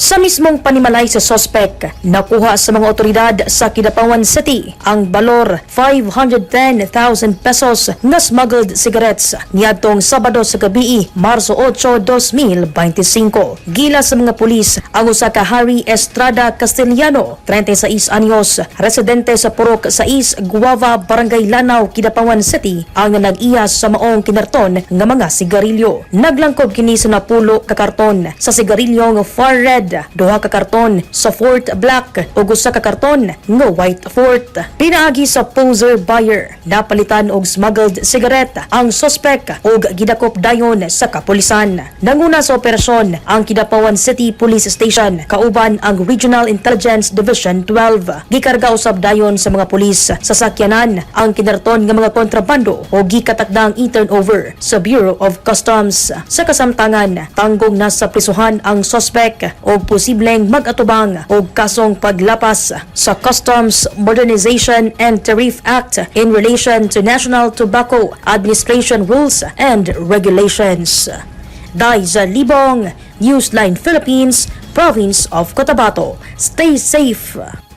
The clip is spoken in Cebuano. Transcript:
Sa mismong panimalay sa sospek, nakuha sa mga otoridad sa Kidapawan City ang balor 510,000 pesos nga smuggled cigarettes niadtong Sabado sa gabii, Marso 8, 2025. Gila sa mga pulis ang usa ka Harry Estrada Castellano, 36 anyos, residente sa Purok 6, Guava, Barangay Lanao, Kidapawan City, ang nag-iya sa maong kinarton nga mga sigarilyo. Naglangkob kini sa 10 ka karton sa sigarilyo nga Far Red, 2 ka karton sa Fort Black ug 1 ka karton nga White Fort. Pinaagi sa poseur buyer, napalitan og smuggled cigarette ang suspect ug gidakop dayon sa kapulisan. Nanguna sa operasyon ang Kidapawan City Police Station kauban ang Regional Intelligence Division 12. Gikarga usab dayon sa mga pulis sa sakyanan ang kinarton nga mga kontrabando o gikatakdang i-turnover sa Bureau of Customs. Sa kasamtangan, tanggong nasa prisuhan ang suspect o posibleng mag-atubang og kasong paglapas sa Customs Modernization and Tariff Act in relation to National Tobacco Administration Rules and Regulations. Daiza Libong, Newsline Philippines, Province of Cotabato. Stay safe.